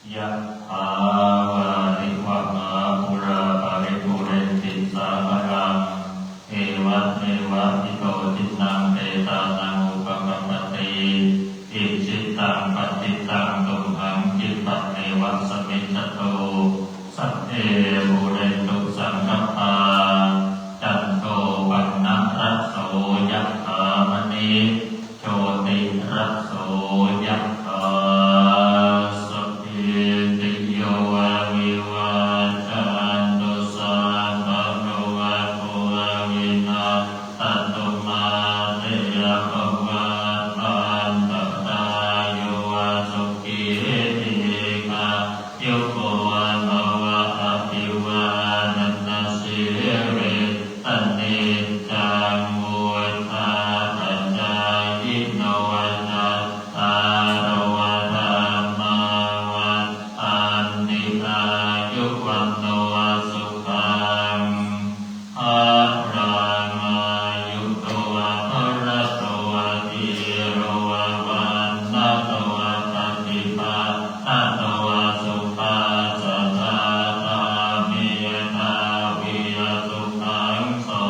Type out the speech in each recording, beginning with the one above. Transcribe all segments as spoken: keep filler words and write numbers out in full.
Yathā vārivahā pūrā paripūrenti sāgaraṃ, evameva ito dinnaṃ petānaṃ upakappati. Icchitaṃ patthitaṃ tumhaṃ khippameva samijjhatu, sabbe pūrentu saṅkappā, cando paṇṇaraso yathā, maṇi jotiraso yathā. Sabbītiyo vivajjantu, sabbarogo vinassatu, mā te bhavatvantarāyo, sukhī dīghāyuko bhava. Abhivādanasīlissa niccaṃ vuḍḍhāpacāyino, cattāro dhammā vaḍḍhanti, āyu vaṇṇo sukhaṃ balaṃ. Āyudo balado dhīro, vaṇṇado paṭibhāṇado, sukhassa dātā medhāvī, sukhaṃ so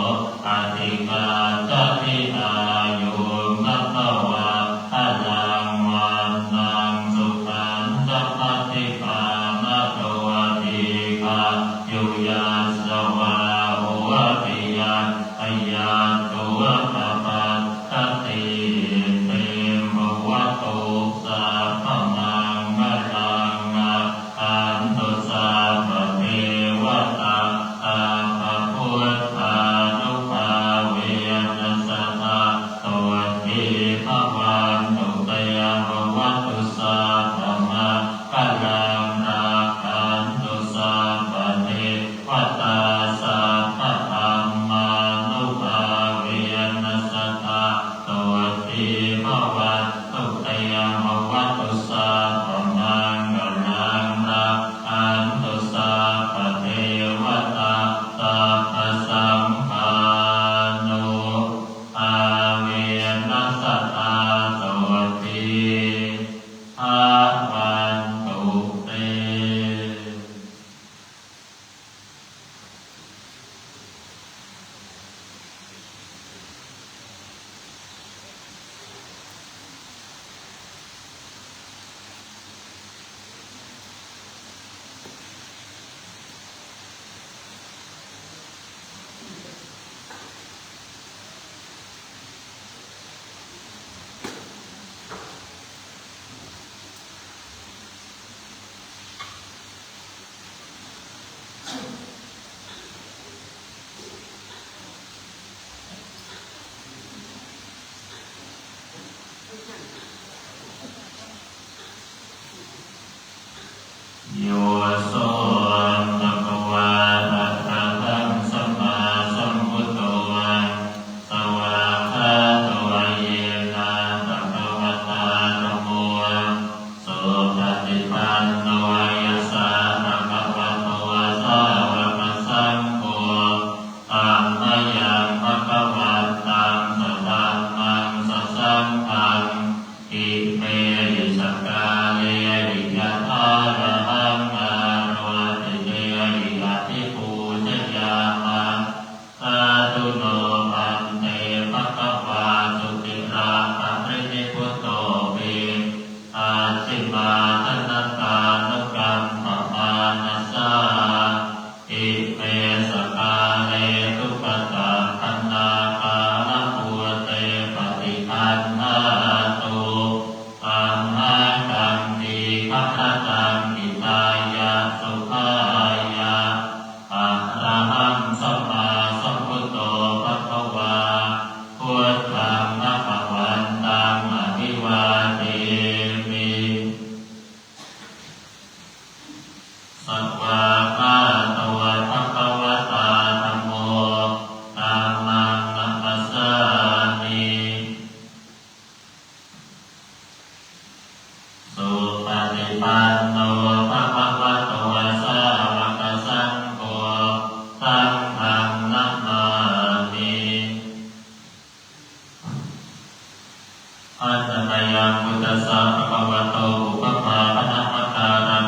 adhigacchati. Āyuṃ datvā balaṃ, vaṇṇaṃ sukhañca paṭibhāṇado, dīghāyu yasavā hoti, yattha yatthāyatvappattati. Itiṃ bhavato sabbamaṅgalaṃ, rakkhantu sabbadevatā, sabbabuddhānubhāvena, sadā sotthī bhavantu te. Bhavatu sabbamaṅgalaṃ, rakkhantu sabbadevatā, sabbadhammānubhāvena, sadā sotthī bhavantu te. Bhavatu sabbamaṅgalaṃ, rakkhantu sabbadevatā, sabbasaṅghānubhāvena, sadā sotthī bhavantu te. Yo so bhagavā arahaṃ sammāsambuddho, svākkhāto yena bhagavatā dhammo, supaṭipanno yassa bhagavato sāvakasaṅgho, tammayaṃ bhagavantaṃ sadhammaṃ sasaṅghaṃ, imehi sakkārehi yathārahaṃ āropithehi abhipūjayāma. Sādhu no bhante bhagavā suciraparinibbutopi, pacchimājanatānukampamānasā, ime sakkāre duggatapaṇṇākārabhūte paṭiggaṇhātu, amhākaṃ dīgharattaṃ hitāya sukhāya. Arahaṃ sammāsambuddho bhagavā, buddhaṃ bhagavantaṃ abhivādemi. Svākkhāto bhagavatā dhammo, dhammaṃ namassāmi. Supaṭipanno bhagavato sāvakasaṅgho, saṅghaṃ namāmi. Handa mayaṃ buddhassa bhagavato pubbabhāganamakāraṃ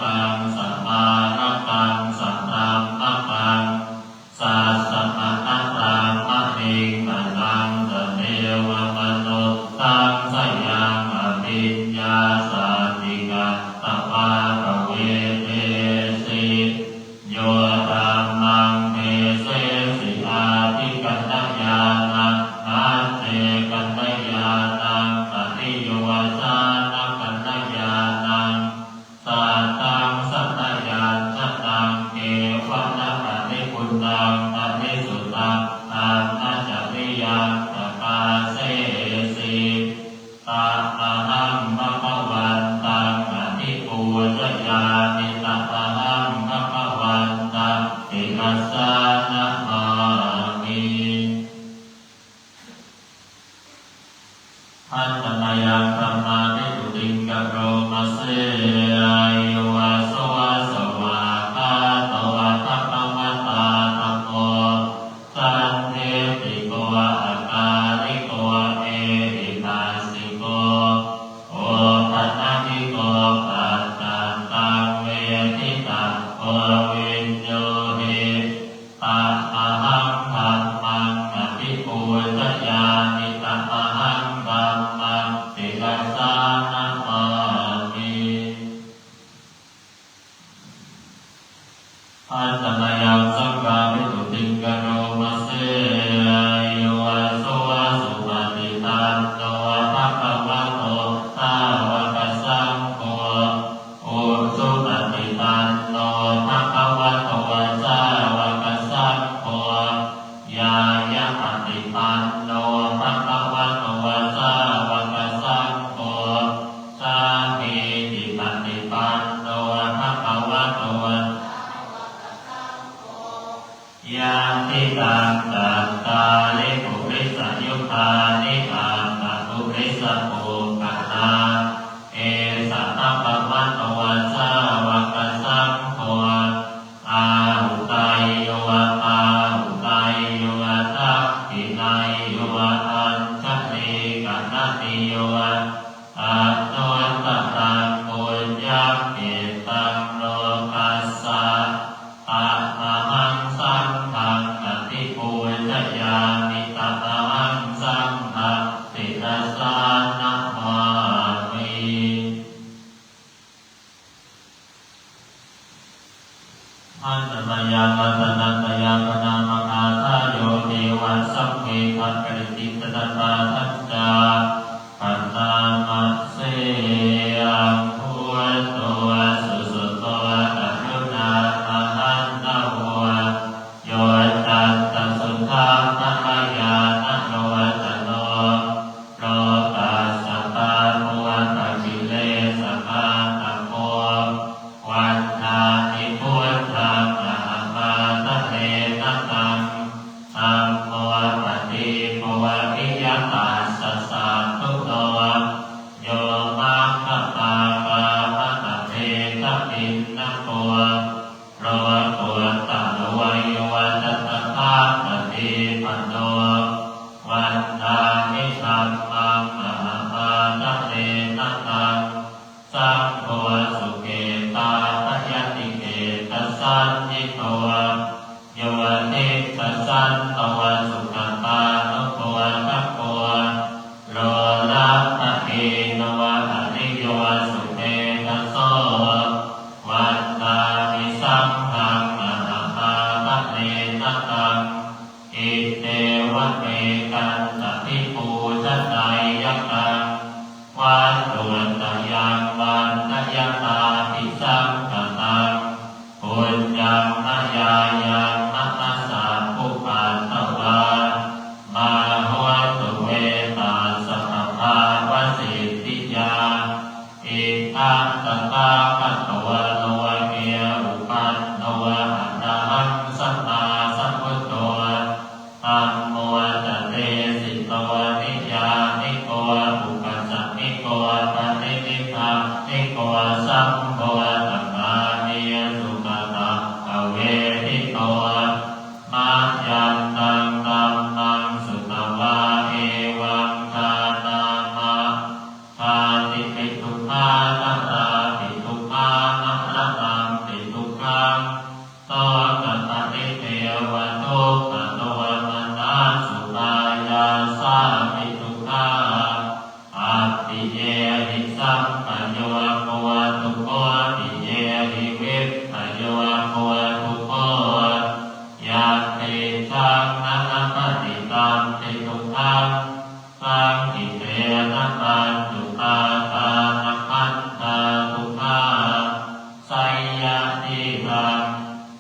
taṃ samārakaṃ sabrahmakaṃ sassamaṇabrāhmaṇiṃ aññañca devamanussasanghayaṃ abhiññāsādhikatvā pavedesi. Yo dhammaṃ desesi ādikaccañāṇaṃ, paccekamaccañāṇaṃ, pariyosānakaccañāṇaṃ, sataṃ samayañca taṃ kevalaparipuṇṇaṃ parisuddhaṃ brahmacariyaṃ pakassesi. Tamahaṃ bhagavantaṃ abhipūjayāmi, tamahaṃ bhagavantaṃ sirasā namāmi. Handa mayaṃ dhammābhistutiṃ karoma se. Yo svākkhāto bhagavatā dhammo, sandiṭṭhiko akāliko ehipassiko opanayiko paccattaṃ veditabbo viññūhi. Tamahaṃ dhammaṃ abhipūjayāmi, tamahaṃ dhammaṃ sirasā namāmi. Handa mayaṃ saṅghaṃ bhistutiṃ karoma se. Yo supaṭipanno bhagavato sāvakasaṅgho, ujupaṭipanno bhagavato sāvakasaṅgho, ñāyapaṭipanno bhagavato sāvakasaṅgho, sāmīcipaṭipanno bhagavato sāvakasaṅgho, yadidaṃ cattāri purisayugāni aṭṭha purisapuggalā, esa bhagavato sāvakasaṅgho, āhuteyyo pāhuteyyo dakkhiṇeyyo añjalikaraṇīyo, anuttaraṃ puññakkhettaṃ lokassa. Tamahaṃ saṅghaṃ abhipūjayāmi, tamahaṃ saṅghaṃ sirasā namāmi. Handa mayaṃ ratanattayabhaṇāmagāthāyo, devasaṃ vedaparitikasatātacca bhaṇāma se. Ahaṃ buddho susuddho karuṇāmahaṇṇavo, yoccantasuddhaṃ dhammaṃ ñāṇalocano, lokassa pāpotthakilesamaṅgako, vandāmi buddhaṃ ahaṃ ādarena taṃ. Dhammo padīpo viya tassa satthuno, yo maggapākāhirapiṇṇako, lokuttaro yo tathāgataṃ paṭipadā. Vandāmi dhammaṃ ahaṃ ādarena taṃ. Saṅgho sukhetā payati khemasañhito, yo diṭṭhasanto sugatānubodhako, lokappahīno ariyo sumeḍaso. Vandāmi saṅghaṃ vippayogō dukkho, yampicchaṃ na labhati tampi dukkhaṃ, saṅkhittena pañcupādānakkhandhā dukkhā. Seyyathīdaṃ: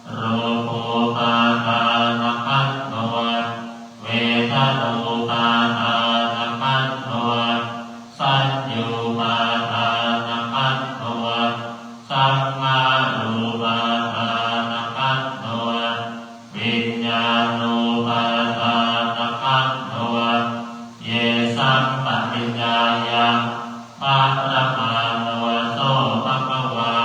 rūpūpādānakkhandho, vedanūpādānakkhandho, saññūpādānakkhandho, saṅkhārūpādānakkhandho, viññāṇūpādānakkhandho. Yesaṃ pariññāya paramāno so bhagavā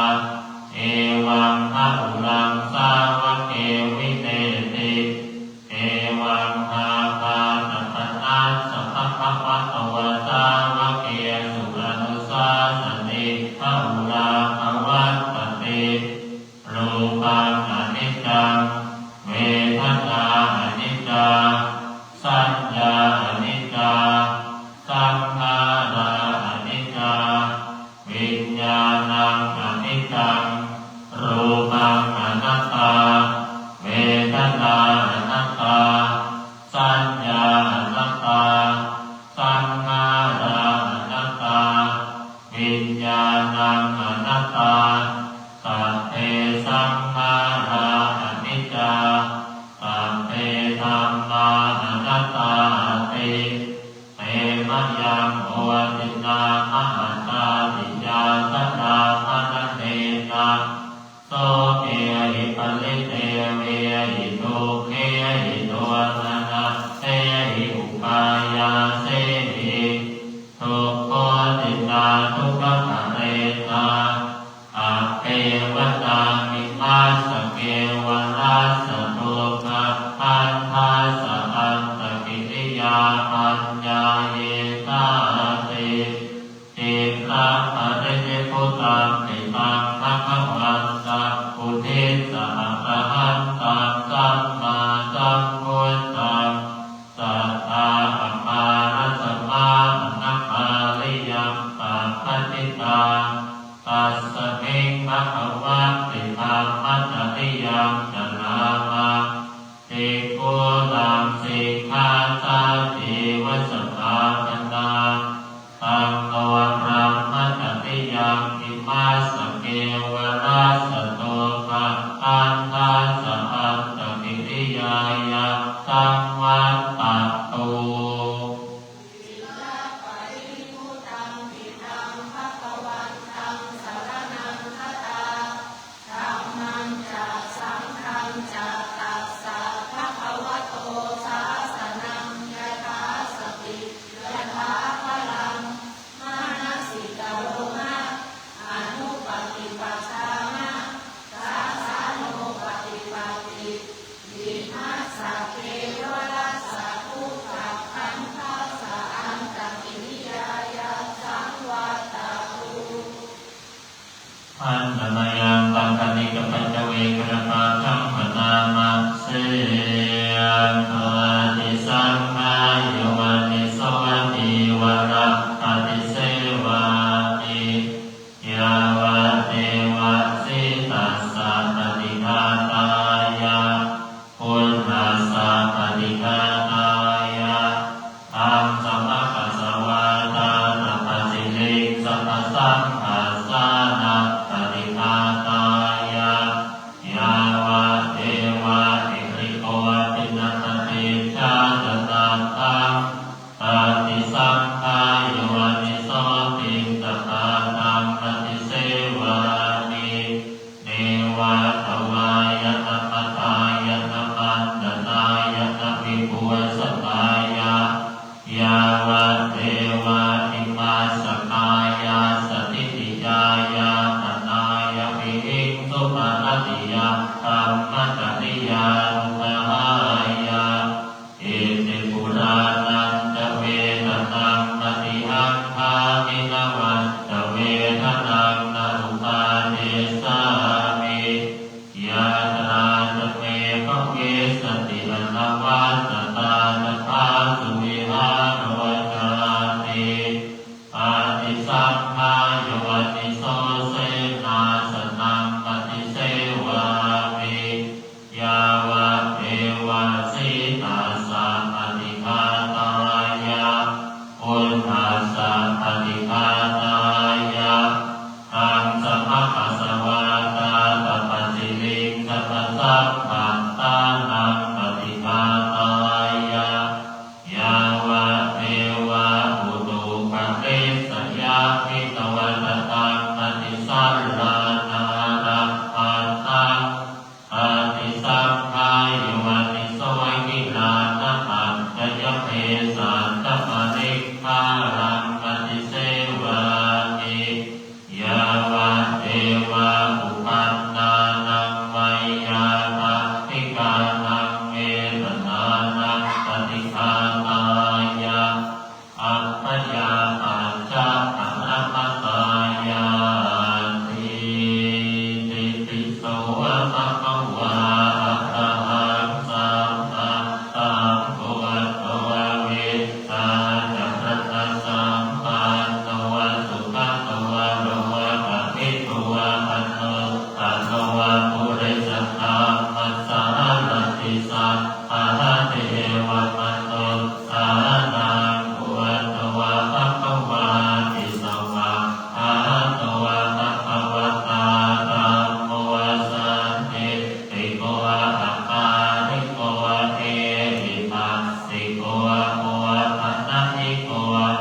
evaṃ bahulaṃ sāvake vineti. Evaṃ ābhātapaṇassa bhagavato sāvakesu anusāsani bahulā pavattati. Rūpaṃ aniccaṃ, vedanā aniccā, saññā aniccā, saṅkhārā aniccā, viññāṇaṃ aniccaṃ, rūpaṃ anattā, vedanā anattā, saññā anattā, saṅkhārā anattā, viññāṇaṃ anattā. Sabbe saṅkhārā aniccā, sabbe dhammā anattāti. Te mayaṃ hotinā mahatā piyā jarā maraṇena sokehi paridevehi dukkhehi domanassehi upāyāsehi. Dukkhotinā dukkhaparetā appeva tāmi massa kevalassa dukkhakkhandhassa antakiriyā paññāyettāti. Cittaṃ parinibbutaṃ ṭhitaṃ bhagavantaṃ uddissa arahantaṃ sammāsambuddhaṃ satthā akārasamā anakāliyaṃ pabbajitā. Tasmiṃ bhagavanti dhammacariyam carāma, bhikkhūnaṃ sikkhāsājīvasamāpanā. Taṃ no brahmacariyaṃ imassa kevalassa dukkhakkhandhassa antakiriyāya saṃvattatu. Dhammañca saṅghañca tassa bhagavato sāsanaṃ yathāsati yathābalaṃ manasikaroma anuppaṭipajjhāna sāsanopaṭipatti. Imassa kevalassa dukkhakkhandhassa antakiriyāya saṃvattatu. Handa mayaṃ taṅkhaṇikapaccavekkhaṇapāṭhaṃ bhaṇāma se. Paṭisaṅkhā yoniso cīvaraṃ paṭisevāmi, yāvadeva sītassa paṭighātāya, uṇhassa paṭighātāya, ḍaṃsamakasavātātapasiriṃsapasamphassānaṃ paṭighātāya, yāvadeva hirikopinapaṭicchādanatthaṃ. Paṭisaṅkhā yoniso piṇḍapātaṃ paṭisevāmi, neva davāya na madāya na maṇḍanāya na vibhūsanāya, yāvadeva imassa kāyassa ṭhitiyā yāpanāya vihiṃsuparatiyā brahmacariyānuggahāya. Iti purāṇañca vedanaṃ paṭihaṅkhāmi navañca vedanaṃ na uppādessāmi, yātrā ca me bhavissati anavajjatā ca phāsuvihāro cāti. Paṭisaṅkhā yoniso senāsanaṃ paṭise sabbatthānaṃ paṭighātāya, yāvadeva utukalesayavidavasataṃ atisallānārambhataṃ, atisaṅkhā yoniso gilānapaccayabhesajjaparikkhāraṃ atisevāmi, yāvadeva uppannānaṃ veyyābādhikānaṃ vedanānaṃ paṭighātāya, abyāpajjhaparamatāyāti. Itipi so bhagavā arahaṃ sammāsambuddho vijjācaraṇasampanno sugato lokavidū anuttaro purisadammasārathi satthā devamanussānaṃ buddho bhagavāti. Svākkhāto bhagavatā dhammo sandiṭṭhiko akāliko ehipassiko opanayiko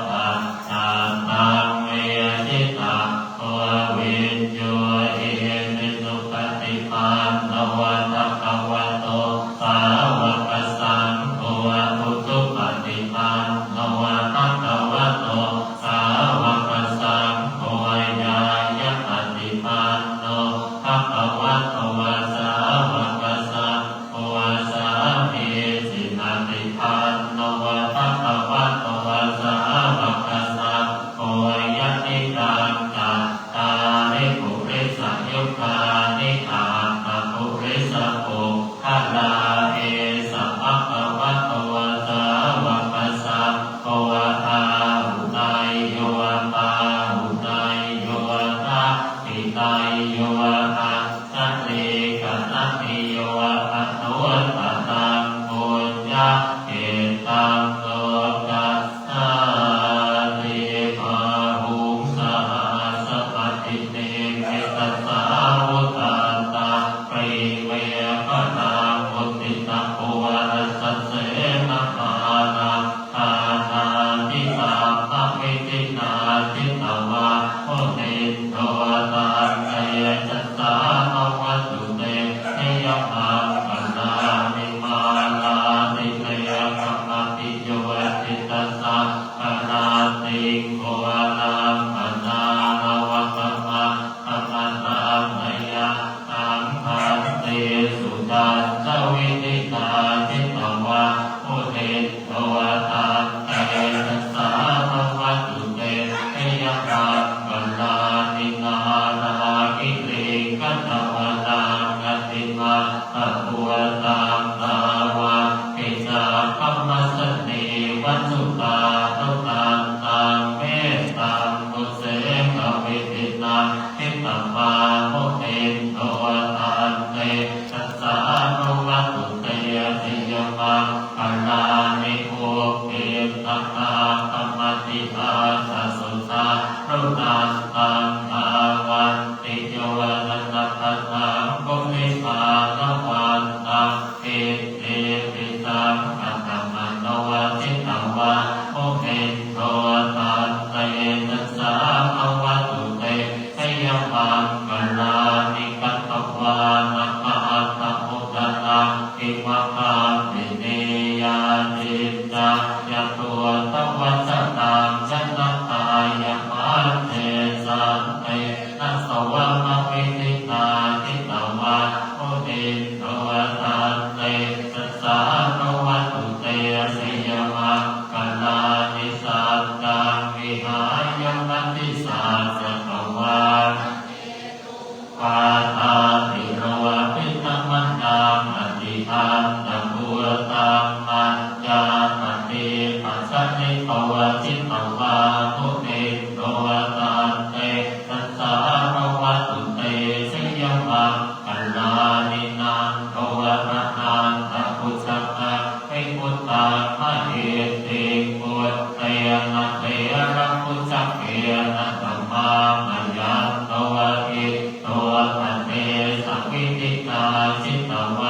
paccattaṃ veditabbo viññūhīti. Supaṭipanno bhagavato sāvakasaṅgho, ujupaṭipanno bhagavato sāvakasaṅgho, ñāyapaṭipanno bhagavato sāvakasaṅgho, sāmīcipaṭipanno bhagavato sāvakasaṅgho, yadidaṃ cattāri purisayugāni aṭṭha purisapuggalā, esa bhagavato sāvakasaṅgho, āhuneyyo pāhuneyyo dakkhiṇeyyo añjalikaraṇīyo anuttaraṃ puññakkhettaṃ lokas sāti. Bāhuṃ sahassaparinimmitasāvudhantaṃ grīmekhalaṃ uditaghorasasenamāraṃ dānādidhammavidhinā jitavā munindo, tantejasā bhavatu te jayamaṅgalāni. Mārātirekamabhiyujjhitasabbarattiṃ ghorampanāḷavakamakkhamathaddhayakkhaṃ khantīsudantavidhinā jitavā munindo, tantejasā bhavatu te jayamaṅgalāni. Nāḷāgiriṃ gajavaraṃ atimattabhūtaṃ dāvaggicakkamasanīva sudāruṇantaṃ mettambusekavidhinā jitavā munindo, tantejasā bhavatu te jayamaṅgalāni. Ukkhittakhaggamatihatthasudāruṇantaṃ dhāvantiyojanapathaṅgulimālavantaṃ iddhībhisaṅkhatamano jitavā munindo, tantejasā bhavatu te jayamaṅgalāni. Katvāna kaṭṭhamudaraṃ iva gabbhinīyā ciñcāya duṭṭhavacanaṃ janakāyamajjhe santena somavidhinā jitavā munindo, tantejasā bhavatu te jayamaṅgalāni. Saccaṃ vihāya matisaccakavādaketuṃ vādābhiropitamanaṃ atiandhabhūtaṃ paññāpadīpajalito jitavā munindo, tantejasā bhavatu te jayamaṅgalāni. Nandopanandabhujagaṃ vibudhaṃ mahiddhiṃ puttena therabhujagena damāpayanto iddhūpadesavidhinā jitavā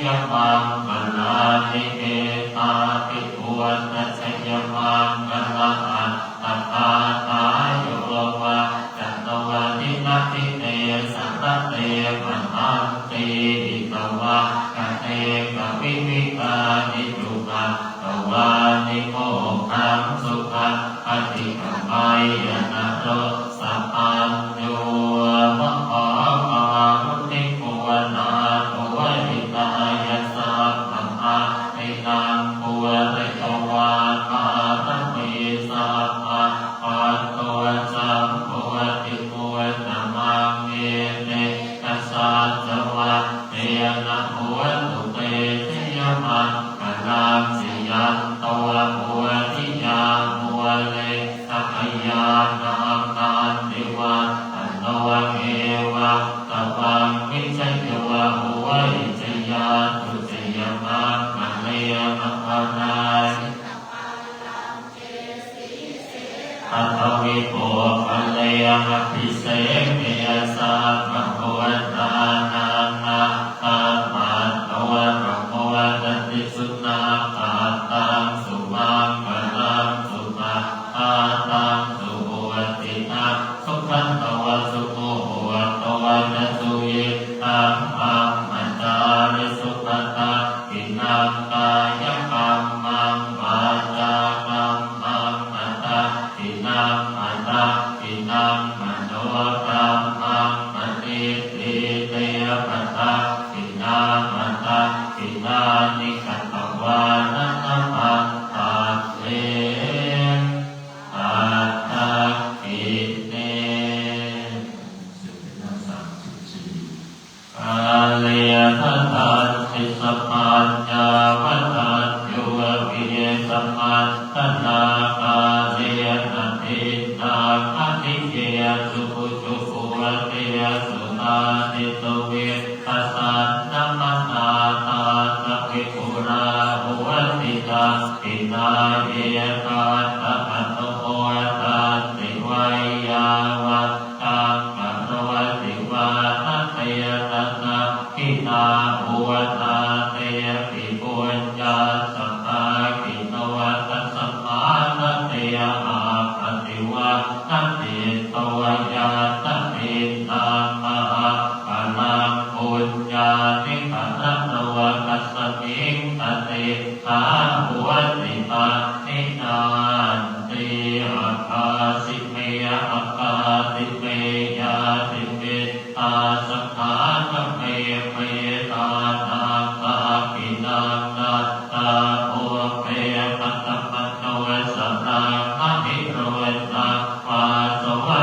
jayamaṅgalāni. Etāpi buddhajayamaṅgalaaṭṭhagāthā, yo vācano dinadine sarate matandī, hitvānanekavividhāni cupaddavāni, mokkhaṃ sukhaṃ adhigameyya naro sapañño. Mahākāruṇiko nātho, hitāya sabbapāṇinaṃ, pūretvā pāramī sabbā, patto sambodhimuttamaṃ, etena saccavajjena, hotu te jayamaṅgalaṃ. Jayanto bodhiyā mūle, sakyānaṃ nandivaḍḍhano, evaṃ tvaṃ vijayo hohi, jayassu jayamaṅgale. Aparājitapallaṅke, sīse paṭhavipokkhare, abhiseke sabbabuddhānaṃ, aggappatto pamodati. Sunakkhattaṃ sumaṅgalaṃ, supabhātaṃ suhuṭṭhitaṃ, sukhaṇo sumuhutto ca, suyiṭṭhaṃ brahmacārisu. Padakkhiṇaṃ kāyakammaṃ, vācākammaṃ padakkhiṇaṃ, padakkhiṇaṃ manokammaṃ, paṇidhī te padakkhiṇā, padakkhiṇāni katvāna, labhantatthe padakkhiṇe. Kāle dadanti sapaññā, vadaññū vītamaṅgalā, kālena dinnaṃ aniyesu ujubhūtesu, tāditu vippasannamanā, tassa vipulā hosi dakkhiṇā. Ye kantamanumodanti veyyāvaccaṃ karoti vā, na tena dakkhiṇā ūnā, tepi puññassa bhāgino. Tasmā na te appaṭivattiyo, yattha dinnaṃ mahapphalaṃ, puññāni padakkhiṇo. Kasmiṃ ca tīṇhā hosi pāṇinanti, akāsi me akāsi me ñātimittā sakhā, na me metānaṃ dakkhiṇaṃ dantā, pubbe katamanussaraṃ. Na hi rosaṃ vā soko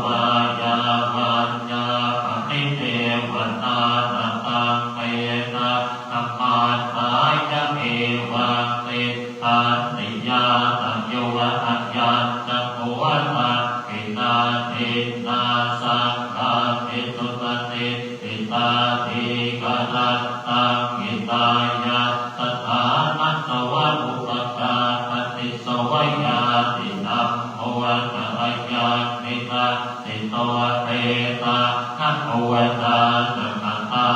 vā, yā vaññā paridevanā, na taṃ petānamatthāya, evaṃ tiṭṭhanti ñātayo. Ayañca kho dakkhiṇā dinnā, saṅghamhi supaṭiṭṭhitā, dīgharattaṃ hitāyassa, ṭhānaso upakappati. So ñātidhammo ca ayaṃ nidassito, petāna pūjā ca katā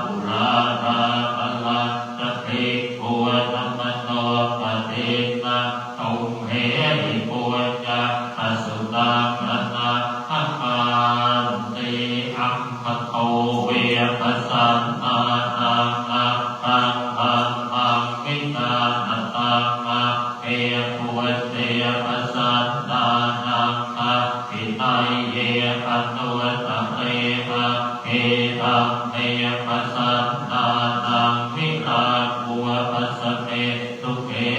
uḷārā, balañca bhikkhūnamanuppadinnaṃ, tumhehi puññaṃ pasutaṃ anappakanti. Amha kho vippasannaṃ anuttaraṃ dhammaṃ vijānataṃ, agge buddhe pasannānaṃ dakkhiṇeyye anuttare, agge dhamme pasannānaṃ virāgūpasame sukhe,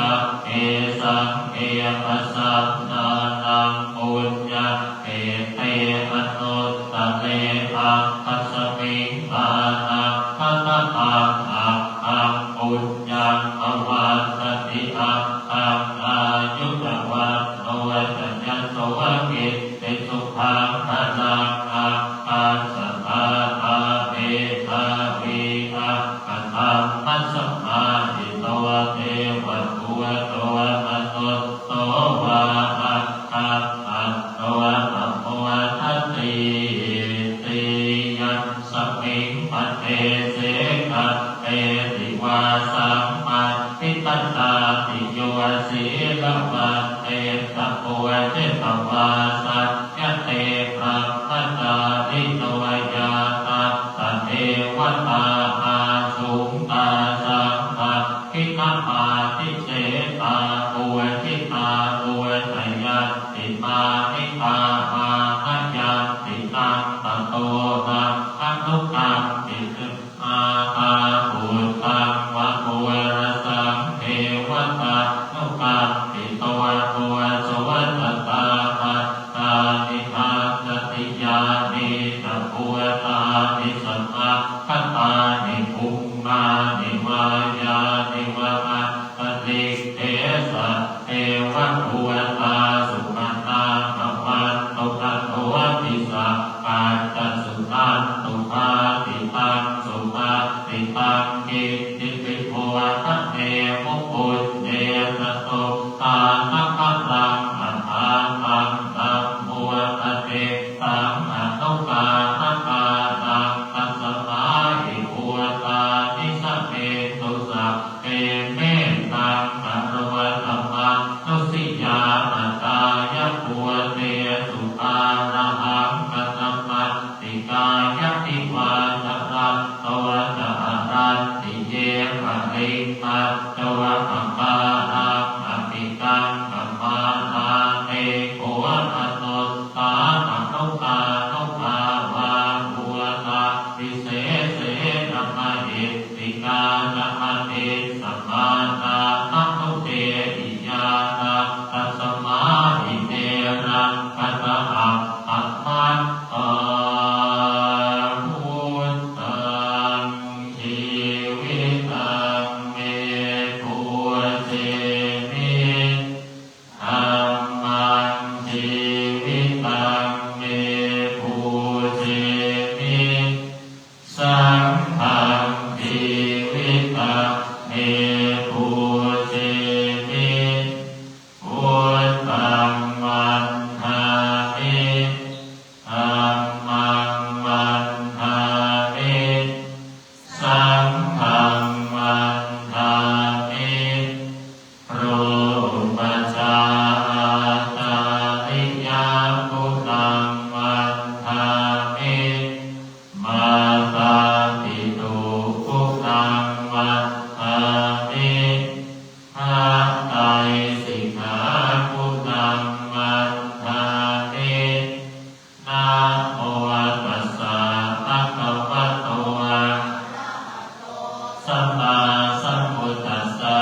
agge saṅghe pasannānaṃ puññakkheṭṭe anuttare. Athasmiṃ ṭhānaṃ katamaṃ aṅgaṃ puññaṃ pavaḍḍhati? Aṅgaṃ āyu ca vaṇṇo ca yaso kitti sukhaṃ balaṃ, aṅgassa dātā medhāvī aṅgadhammasamāhito, devabuddho manusso vā aṅgaṃ tato pamodatīti. Yasmiṃ padese khaṭṭe samādhiṭṭhāti yo sīlavantettha bhojitvā saññate brahmacārino, yā tattha devatā āsuṃ, tāsaṃ dakkhiṇamādise tā pūjitā pūjayanti, mānitā mānayanti taṃ, tato taṃ anukampi- -tā. Buddhaṃ va pūrasaṃ devatā nukampito, ūjuṃ tadā vandāmi nandiyaṃ, buddhāni samāgatāni bhummāni vā yāni va antalikkhe, saddeva bhūtā sumanā bhavantu, athopi sakkacca suṇantu bhāsitaṃ. Subhāsitaṃ iti pi bho ṭha ne mu puññe, satuṃ ṭhāna balaṃ abhātaṃ, dhammo patiṭṭhaṃ anukāraṃ arahaṃ, tasmā hi bhūtā nisamentu sabbe, mettaṃ karotha mānusiyā matāya bhūtesu, ārahaṃ katamanti kāyati vācāya, manso ca harañciye, parittañca pakāraṃ abhikaṅkhamānā, te kho anut- -tā anukārukā, bhūtā visesena mahiddhikā, ca ādiccamānā manuse iyyānaṃ, tasmā hi neraṃ katahaṃ, bhagavatā buddhaṃ jīvitaṃ me pūjemi. Dhammaṃ jīvitaṃ me pūjemi. Saṅghaṃ jīvitaṃ me pūjemi. Buddhaṃ vandāmi. Dhammaṃ vandāmi. Saṅghaṃ vandāmi. Guru upajjhāyācariyaguṇaṃ vandāmi. Mātāpituguṇaṃ vandāmi. Hritayassikkhāguṇaṃ vandāmi. Namo tassa bhagavato arahato sammāsambuddhassa.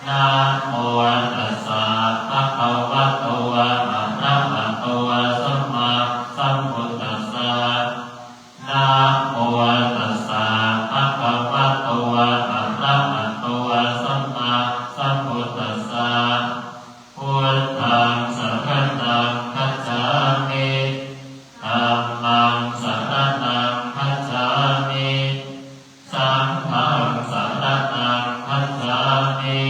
Namo tassa bhagavato arahato sammāsambuddhassa. Namo tassa bhagavato arahato sammāsambuddhassa. Buddhaṃ saraṇaṃ gacchāmi. Dhammaṃ saraṇaṃ gacchāmi. Saṅghaṃ saraṇaṃ gacchāmi.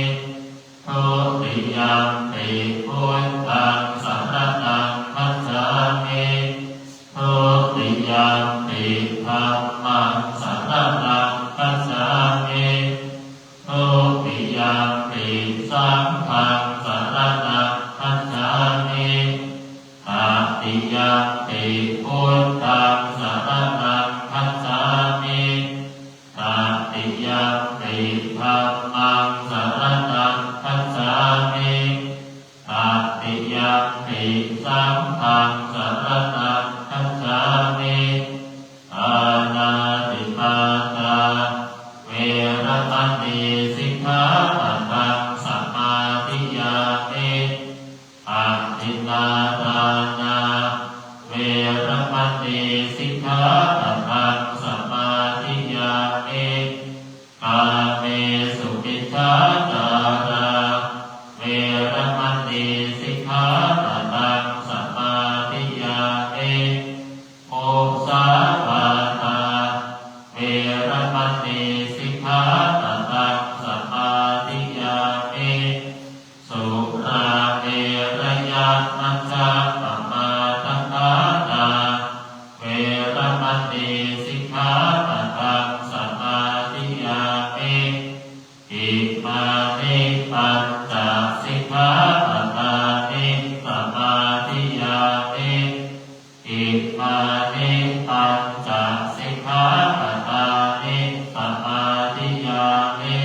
Dutiyampi buddhaṃ saraṇaṃ gacchāmi. Dutiyampi dhammaṃ saraṇaṃ gacchāmi. Dutiyampi saṅghaṃ saraṇaṃ gacchāmi. Tatiyampi buddhaṃ saraṇaṃ gacchāmi. Tatiyampi dhammaṃ saraṇaṃ gacchāmi. Tatiyampi saṅghaṃ saraṇaṃ gacchāmi. Pāṇātipātā veramaṇī sikkhāpadaṃ samādiyāmi. Adinnādānā veramaṇī sikkhāpadaṃ samādiyāmi. Kāmesu micchācārā veramaṇī sikkhāpadaṃ samādiyāmi. Musāvādā veramaṇī sikkhāpadaṃ samādiyāmi. Surāmerayamajjapamādaṭṭhānā veramaṇī sikkhāpadaṃ samādiyāmi. Imāni pañca sikkhāpatāni samādiyāmi. Imāni pañca sikkhāpatāni samādiyāmi.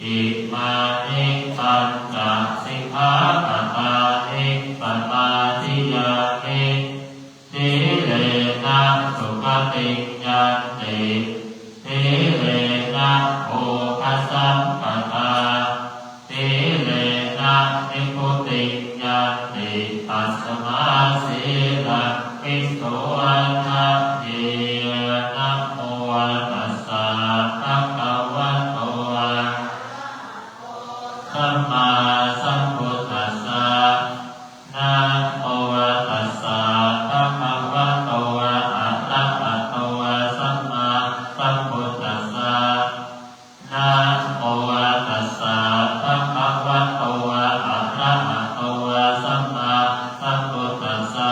Imāni pañca sikkhāpatāni samādiyāmi. Sīlena sugatiṃ yanti, sīlena bhogasampadā, sīlena nibbutiṃ yanti, tasmā sīlaṃ visodhaye. Namo tassa bhagavato sammāsambuddhassa. Namo tassa bhagavato arahato sammāsambuddhassa. Namo tassa bhagavato arahato sammāsambuddhassa.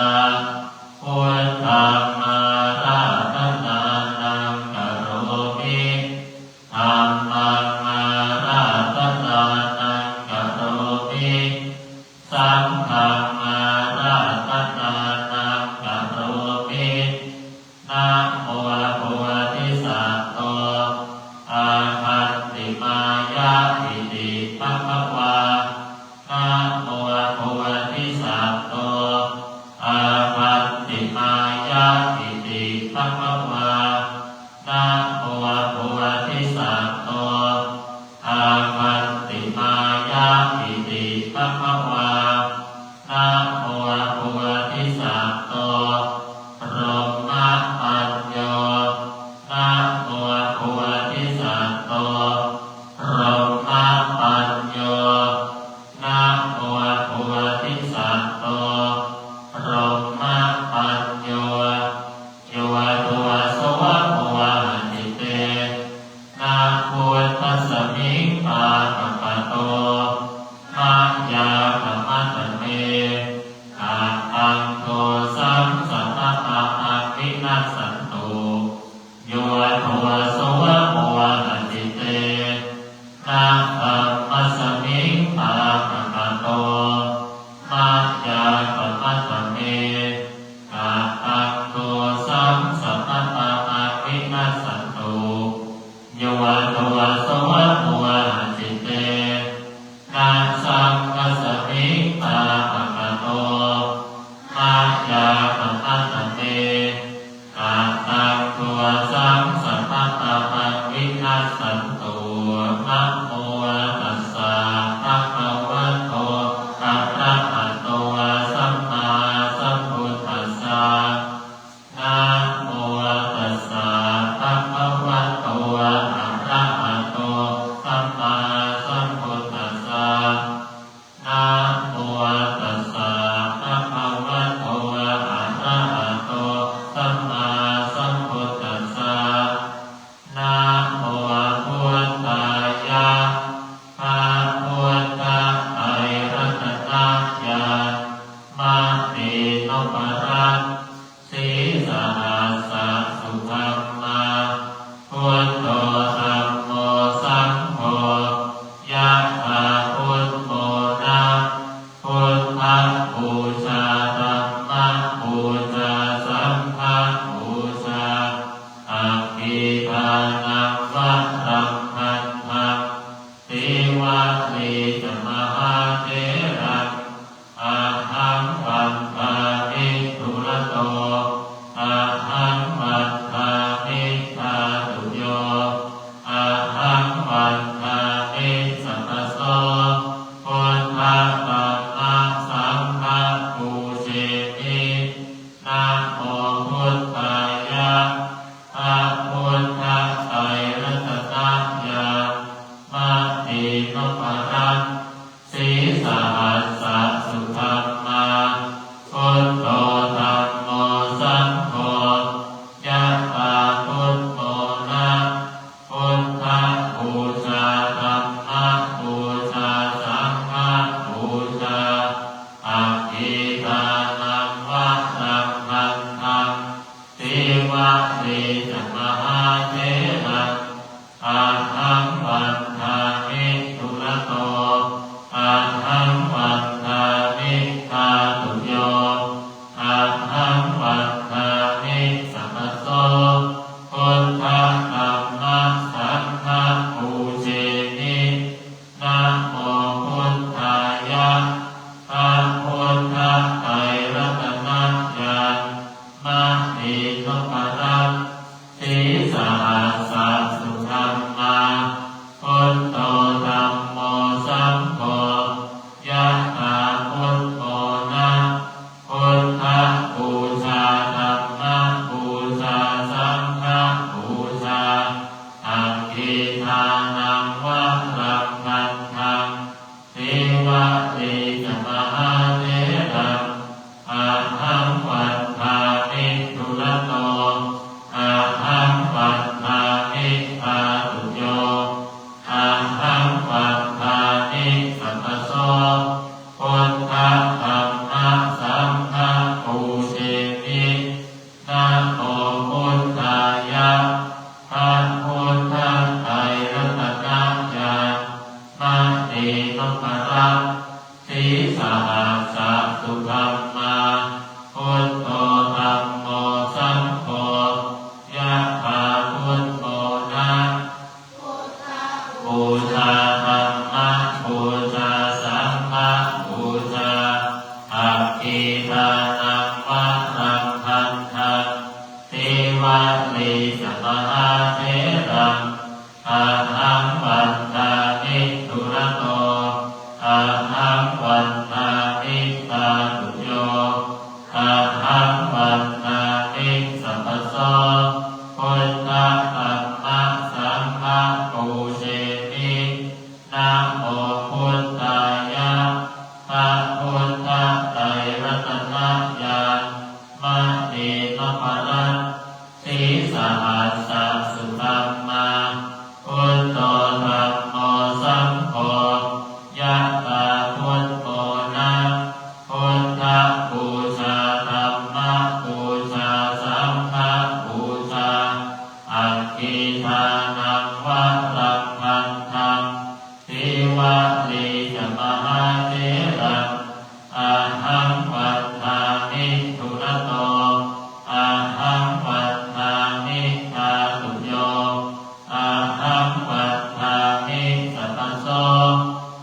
Buddhaṃ ārādhanaṃ karomi. Dhammaṃ ārādhanaṃ karomi. Saṅghaṃ ārādhanaṃ karomi. Namo bodhisatto āgantimāya iti bhagavā. Namo bodhisatto āgantimāya iti bhagavā. Namo bodhisatto āgantimāya iti bhagavā. Namo bodhisatto brahmapañño. Namo bodhisatto brahmapañño. Namo bodhisatto brahmapañño. Yo doso mohacitena buddhasmiṃ pāpakato mayā khamatha me kataṃ dosaṃ sabbaṃ vinassantu. Yo doso mohacitena dhammasmiṃ pāpakato mayā khamatha me kataṃ dosaṃ sabbaṃ vinassantu. Yo doso mohacitena saṅghasmiṃ pāpakato mayā khamatha me kataṃ dosaṃ sabbaṃ vinassantu. Namo tassa bhagavato arahato sammāsambuddhassa. Namo tassa bhagavato arahato sammāsambuddhassa. Namo tassa bhagavato arahato sammāsambuddhassa. Namo buddhāya. Ṭhānaṃ varaṃ gandhaṃ, Sīvalī ca mahātheraṃ, ahaṃ vandāmi dūrato, ahaṃ vandāmi dhātuyo, ahaṃ vandāmi sabbaso, Buddha dhamma saṅgha pūjemi. Namo Buddhāya, พระพุทธไตรรัตนญาณ มณีนพรัตน์ Sīsahassa sudhammā, Buddho dhammo saṅgho, yathā Buddho na, pūjā dhammapūjā saṅghapūjā, aggīdānaṃ varaṃ gandhaṃ, Sīvalī ca mahātheraṃ, ahaṃ vandāmi dūrato, ahaṃ vandāmi dhātuyo, ahaṃ vandāmi sabbaso, Buddha dhamma saṅgha pūjemi. Namo Buddhāya, พระพุทธไตรรัตนญาณ มณีนพรัตน์ Sīsahassa sudhammā, Buddho dhammo saṅgho, yathā Buddho na, Buddhapūjā dhammapūjā saṅghapūjā, aggīdānaṃ varaṃ gandhaṃ, Sīvalī ca mahātheraṃ, ahaṃ vandāmi dūrato, ahaṃ vandāmi dhātuyo, ahaṃ vandāmi sabbaso,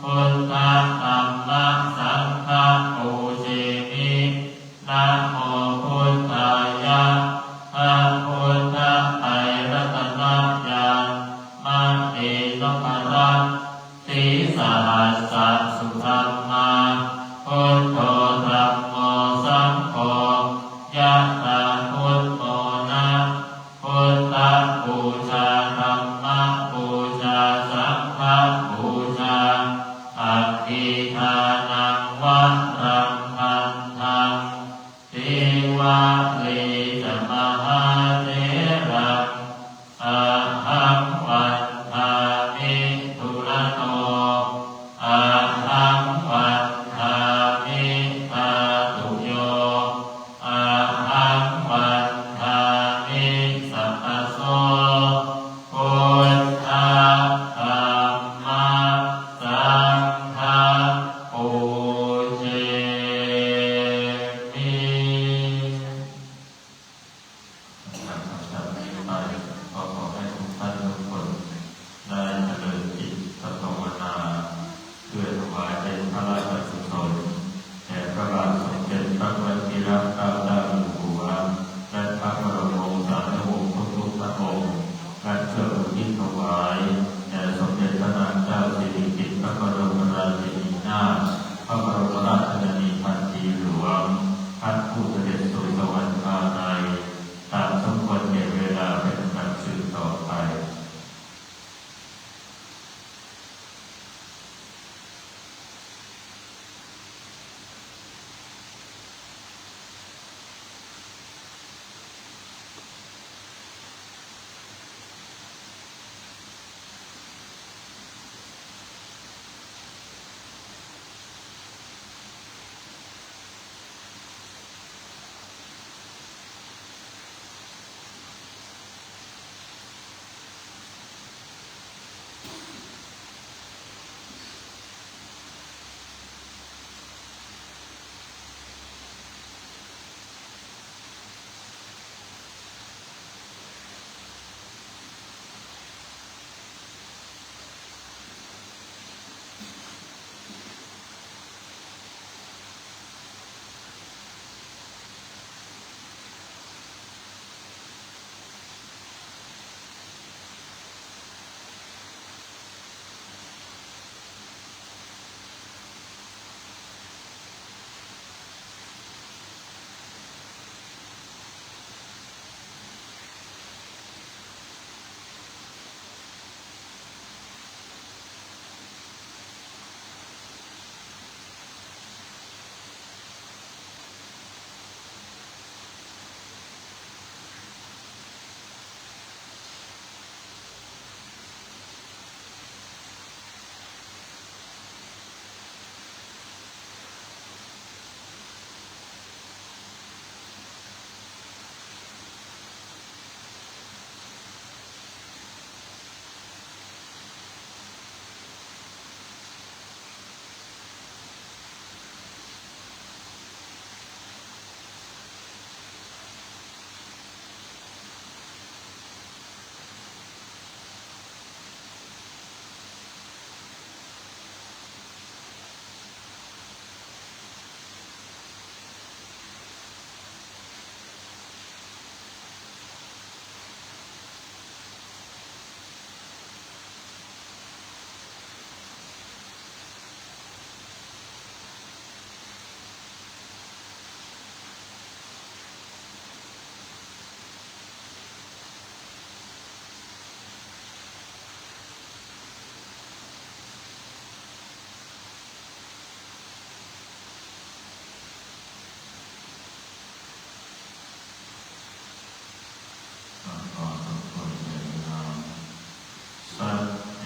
Buddha dhamma saṅgha pūjemi. Namo Buddhāya, พระพุทธไตรรัตนญาณ มณีนพรัตน์ Sīsahassa sudhammā, Buddho dhammo saṅgho, yathā Buddho na, Buddhapūjā dhammapūjā saṅghapūjā, aggīdānaṃ varaṃ gandhaṃ, Sīvalī ca mahātheraṃ, ahaṃ vandāmi dūrato, ahaṃ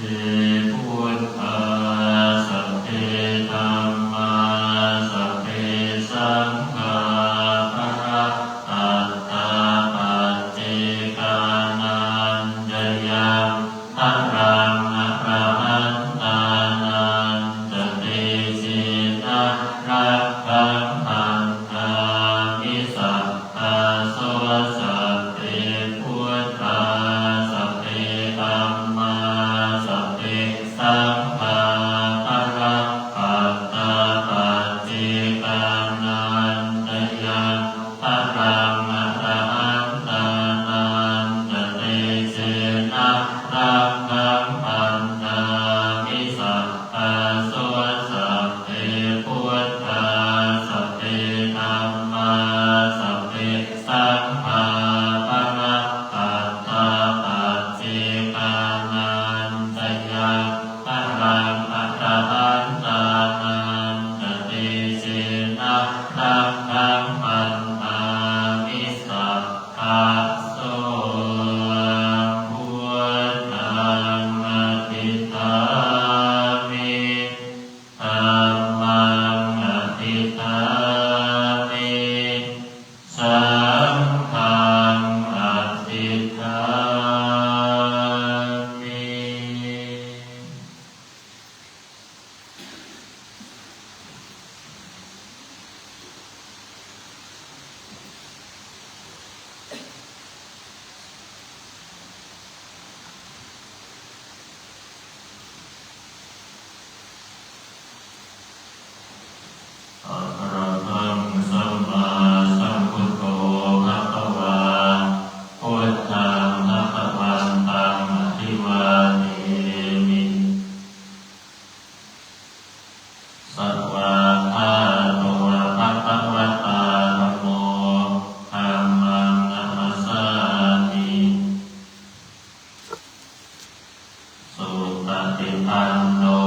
Sabbe buddhā, sabbe dhammā, sabbe saṅghā, balappattā paccekānañca yaṃ balaṃ arahantānañca tejena rakkhaṃ bandhāmi sabbaso. Sabbe buddhā, sabbe dhammā, sabbe saṅghā, balappattā paccekānañca yaṃ balaṃ arahantānañca tejena rakkhaṃ bandhāmi sabbaso. Sabbe buddhā, sabbe dhammā, sabbe saṅghā, balappattā paccekānañca yaṃ balaṃ arahantānañca tejena rakkhaṃ bandhāmi sabbaso. Buddhaṃ adhiṭṭhāmi, dhammaṃ adhiṭṭhāmi, saṅghaṃ adhiṭṭhāmi. Arahaṃ sammāsambuddho bhagavā, buddhaṃ bhagavantaṃ abhivādemi. Svākkhāto bhagavatā dhammo, dhammaṃ namassāmi. Supaṭipanno